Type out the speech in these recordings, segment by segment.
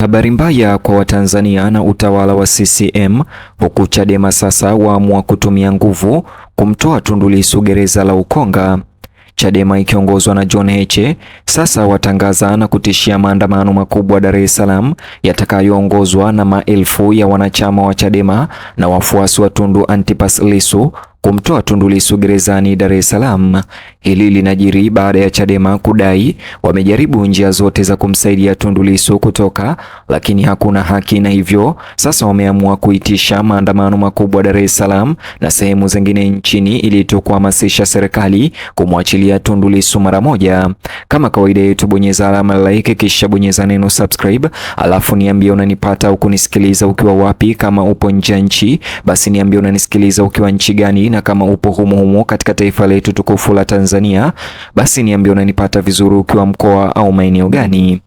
Habari mbaya kwa Watanzania na utawala wa CCM, huku Chadema sasa waamua kutumia nguvu kumtoa Tundu Lissu gereza la Ukonga. Chadema ikiongozwa na John Heche sasa watangaza na kutishia maandamano makubwa Dar es Salaam yatakayoongozwa na maelfu ya wanachama wa Chadema na wafuasi wa Tundu Antipas Lissu kumtoa Tundu Lissu gerezani Dar es Salaam. Hili linajiri baada ya Chadema kudai wamejaribu njia zote za kumsaidia Tundu Lissu kutoka, lakini hakuna haki, na hivyo sasa wameamua kuitisha maandamano makubwa Dar es Salaam na sehemu zingine nchini ili tu kuhamasisha serikali kumwachilia Tundu Lissu mara moja. Kama kawaida yetu, bonyeza alama like kisha bonyeza neno subscribe, alafu niambie unanipata au kunisikiliza ukiwa wapi. Kama upo nje ya nchi, basi niambie unanisikiliza ukiwa nchi gani, na kama upo humo humo katika taifa letu tukufu la Tanzania, basi niambie unanipata vizuri ukiwa mkoa au maeneo gani.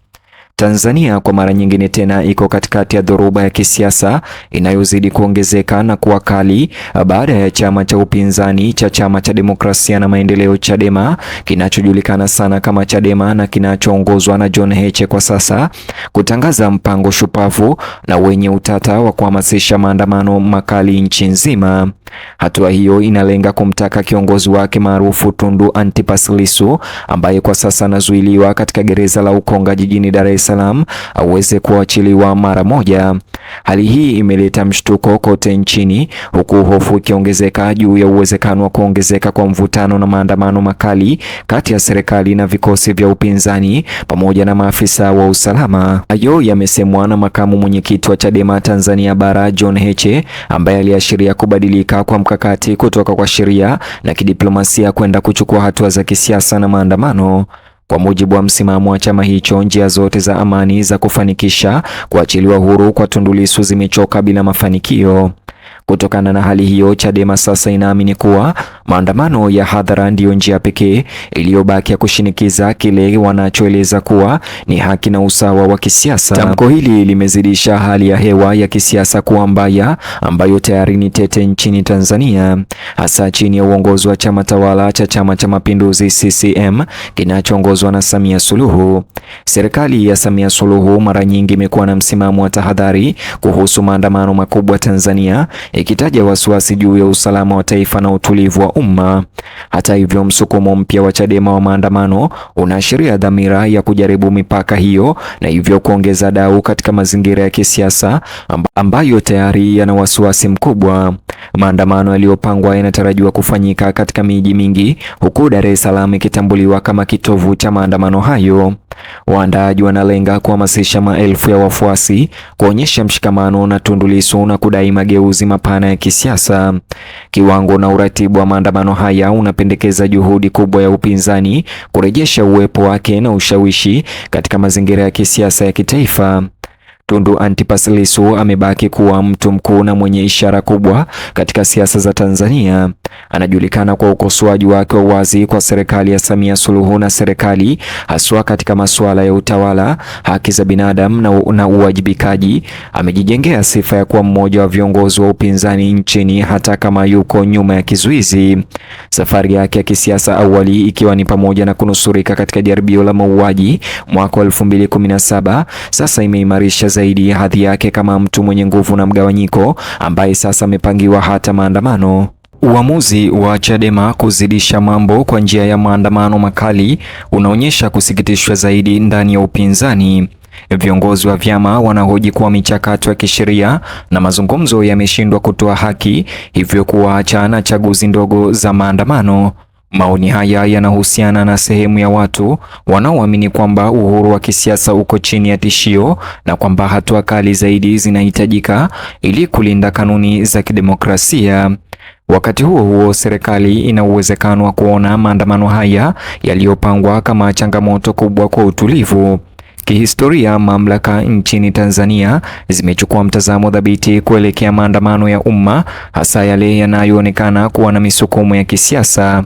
Tanzania kwa mara nyingine tena iko katikati ya dhoruba ya kisiasa inayozidi kuongezeka na kuwa kali baada ya chama cha upinzani cha Chama cha Demokrasia na Maendeleo Chadema kinachojulikana sana kama Chadema na kinachoongozwa na John Heche kwa sasa kutangaza mpango shupavu na wenye utata wa kuhamasisha maandamano makali nchi nzima. Hatua hiyo inalenga kumtaka kiongozi wake maarufu Tundu Antipas Lissu ambaye kwa sasa anazuiliwa katika gereza la Ukonga jijini Dar es Salaam aweze kuachiliwa mara moja. Hali hii imeleta mshtuko kote nchini, huku hofu ikiongezeka juu ya uwezekano wa kuongezeka kwa mvutano na maandamano makali kati ya serikali na vikosi vya upinzani pamoja na maafisa wa usalama. Hayo yamesemwa na makamu mwenyekiti wa Chadema Tanzania Bara John Heche ambaye aliashiria kubadilika kwa mkakati kutoka kwa sheria na kidiplomasia kwenda kuchukua hatua za kisiasa na maandamano. Kwa mujibu wa msimamo wa chama hicho, njia zote za amani za kufanikisha kuachiliwa huru kwa Tundu Lissu zimechoka bila mafanikio. Kutokana na hali hiyo, Chadema sasa inaamini kuwa maandamano ya hadhara ndiyo njia pekee iliyobaki ya kushinikiza kile wanachoeleza kuwa ni haki na usawa wa kisiasa. Tamko hili limezidisha hali ya hewa ya kisiasa kuwa mbaya, ambayo tayari ni tete nchini Tanzania, hasa chini ya uongozi wa chama tawala cha Chama cha Mapinduzi CCM kinachoongozwa na Samia Suluhu. Serikali ya Samia Suluhu mara nyingi imekuwa na msimamo wa tahadhari kuhusu maandamano makubwa Tanzania, ikitaja wasiwasi juu ya usalama wa taifa na utulivu wa umma. Hata hivyo, msukumo mpya wa Chadema wa maandamano unaashiria dhamira ya kujaribu mipaka hiyo na hivyo kuongeza dau katika mazingira ya kisiasa ambayo tayari yana wasiwasi mkubwa. Maandamano yaliyopangwa yanatarajiwa kufanyika katika miji mingi, huku Dar es Salaam ikitambuliwa kama kitovu cha maandamano hayo. Waandaaji wanalenga kuhamasisha maelfu ya wafuasi kuonyesha mshikamano na Tundu Lissu na kudai mageuzi mapana ya kisiasa. Kiwango na uratibu wa maandamano haya unapendekeza juhudi kubwa ya upinzani kurejesha uwepo wake na ushawishi katika mazingira ya kisiasa ya kitaifa. Tundu Antipas Lissu amebaki kuwa mtu mkuu na mwenye ishara kubwa katika siasa za Tanzania. Anajulikana kwa ukosoaji wake wa wazi kwa serikali ya Samia Suluhu na serikali haswa katika masuala ya utawala, haki za binadamu na uwajibikaji. Amejijengea sifa ya kuwa mmoja wa viongozi wa upinzani nchini hata kama yuko nyuma ya kizuizi. Safari yake ya kisiasa awali ikiwa ni pamoja na kunusurika katika jaribio la mauaji mwaka 2017, sasa imeimarisha zaidi hadhi yake kama mtu mwenye nguvu na mgawanyiko ambaye sasa amepangiwa hata maandamano. Uamuzi wa Chadema kuzidisha mambo kwa njia ya maandamano makali unaonyesha kusikitishwa zaidi ndani ya upinzani. Viongozi wa vyama wanahoji kuwa michakato ya kisheria na mazungumzo yameshindwa kutoa haki, hivyo kuwaacha na chaguzi ndogo za maandamano. Maoni haya yanahusiana na sehemu ya watu wanaoamini kwamba uhuru wa kisiasa uko chini ya tishio na kwamba hatua kali zaidi zinahitajika ili kulinda kanuni za kidemokrasia. Wakati huo huo, serikali ina uwezekano wa kuona maandamano haya yaliyopangwa kama changamoto kubwa kwa utulivu. Kihistoria, mamlaka nchini Tanzania zimechukua mtazamo thabiti kuelekea maandamano ya umma, hasa yale yanayoonekana kuwa na misukumo ya kisiasa.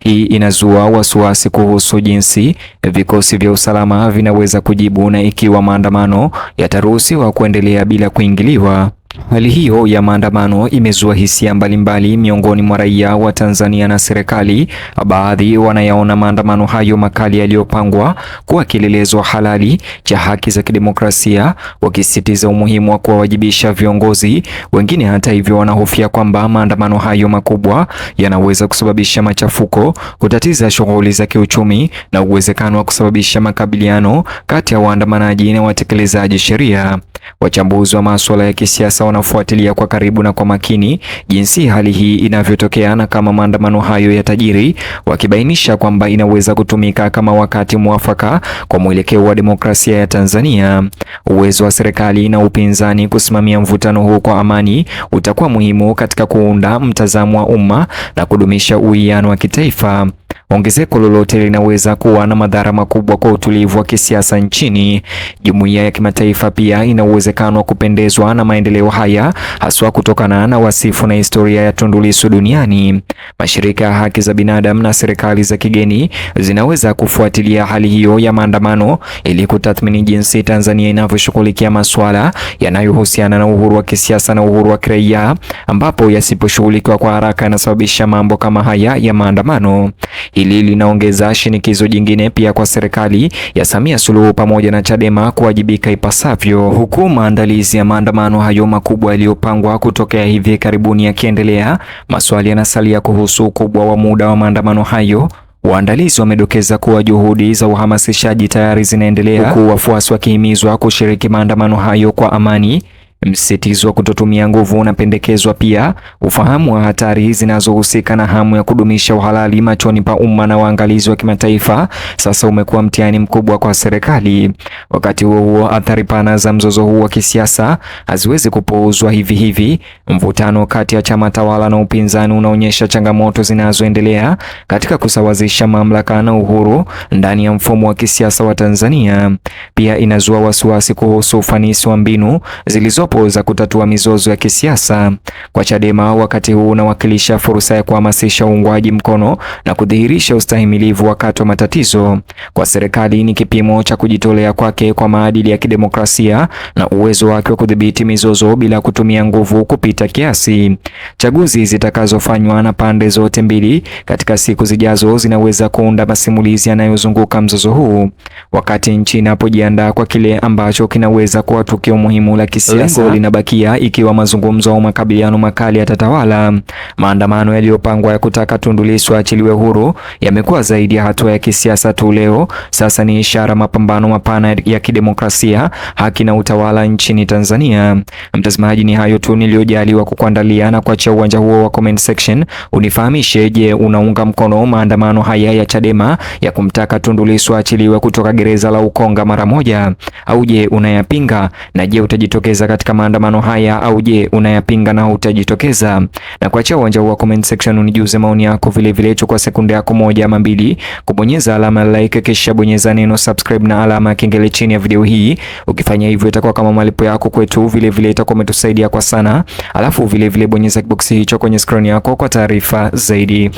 Hii inazua wasiwasi kuhusu jinsi vikosi vya usalama vinaweza kujibu na ikiwa maandamano yataruhusiwa kuendelea bila kuingiliwa. Hali hiyo ya maandamano imezua hisia mbalimbali miongoni mwa raia wa Tanzania na serikali. Baadhi wanayaona maandamano hayo makali yaliyopangwa kuwa kielelezo halali cha haki za kidemokrasia, wakisisitiza umuhimu wa kuwawajibisha viongozi. Wengine hata hivyo, wanahofia kwamba maandamano hayo makubwa yanaweza kusababisha machafuko, kutatiza shughuli za kiuchumi na uwezekano wa kusababisha makabiliano kati ya waandamanaji na watekelezaji sheria. Wachambuzi wa masuala ya kisiasa wanafuatilia kwa karibu na kwa makini jinsi hali hii inavyotokea na kama maandamano hayo yatajiri, wakibainisha kwamba inaweza kutumika kama wakati mwafaka kwa mwelekeo wa demokrasia ya Tanzania. Uwezo wa serikali na upinzani kusimamia mvutano huu kwa amani utakuwa muhimu katika kuunda mtazamo wa umma na kudumisha uwiano wa kitaifa. Ongezeko lolote linaweza kuwa na madhara makubwa kwa utulivu wa kisiasa nchini. Jumuiya ya kimataifa pia ina uwezekano wa kupendezwa na maendeleo haya, haswa kutokana na wasifu na historia ya Tundu Lissu duniani. Mashirika ya haki za binadamu na serikali za kigeni zinaweza kufuatilia hali hiyo ya maandamano ili kutathmini jinsi Tanzania inavyoshughulikia masuala yanayohusiana na uhuru wa kisiasa na uhuru wa kiraia, ambapo yasiposhughulikiwa kwa haraka yanasababisha mambo kama haya ya maandamano. Hili linaongeza shinikizo jingine pia kwa serikali ya Samia Suluhu pamoja na Chadema kuwajibika ipasavyo. Huku maandalizi ya maandamano hayo makubwa yaliyopangwa kutokea hivi karibuni yakiendelea, maswali yanasalia kuhusu ukubwa wa muda wa maandamano hayo. Waandalizi wamedokeza kuwa juhudi za uhamasishaji tayari zinaendelea, huku wafuasi wakihimizwa kushiriki maandamano hayo kwa amani. Msisitizo wa kutotumia nguvu unapendekezwa pia. Ufahamu wa hatari zinazohusika na hamu ya kudumisha uhalali machoni pa umma na waangalizi wa kimataifa sasa umekuwa mtihani mkubwa kwa serikali. Wakati huo huo, athari pana za mzozo huu wa kisiasa haziwezi kupuuzwa hivi hivi. Mvutano kati ya chama tawala na upinzani unaonyesha changamoto zinazoendelea katika kusawazisha mamlaka na uhuru ndani ya mfumo wa kisiasa wa Tanzania. Pia inazua wasiwasi kuhusu ufanisi wa mbinu zilizopo za kutatua mizozo ya kisiasa. Kwa Chadema, wakati huu unawakilisha fursa ya kuhamasisha uungwaji mkono na kudhihirisha ustahimilivu wakati wa matatizo. Kwa serikali, ni kipimo cha kujitolea kwake kwa maadili ya kidemokrasia na uwezo wake wa kudhibiti mizozo bila kutumia nguvu kupita kiasi. Chaguzi zitakazofanywa na pande zote mbili katika siku zijazo zinaweza kuunda masimulizi yanayozunguka mzozo huu, wakati nchi inapojiandaa kwa kile ambacho kinaweza kuwa tukio muhimu la kisiasa. Lengo linabakia ikiwa mazungumzo au makabiliano makali yatatawala. Maandamano yaliyopangwa ya kutaka Tundu Lissu aachiliwe huru yamekuwa zaidi ya hatua ya kisiasa tu leo. Sasa ni ishara mapambano mapana ya kidemokrasia, haki na utawala nchini Tanzania. Mtazamaji, ni hayo tu niliyojaliwa kukuandalia na kuachia uwanja huo wa comment section. Unifahamishe, je, unaunga mkono maandamano haya ya Chadema ya kumtaka Tundu Lissu aachiliwe kutoka gereza la Ukonga mara moja, au je unayapinga? Na je utajitokeza katika maandamano haya au je unayapinga na utajitokeza? Na kuachia uwanja huu wa comment section unijuze maoni yako. Vile vile chukua sekunde yako moja ama mbili kubonyeza alama ya like, kisha bonyeza neno subscribe na alama ya kengele chini ya video hii. Ukifanya hivyo itakuwa kama malipo yako kwetu, vile vile itakuwa umetusaidia kwa sana. Alafu vile vile bonyeza kiboksi hicho kwenye screen yako kwa taarifa zaidi.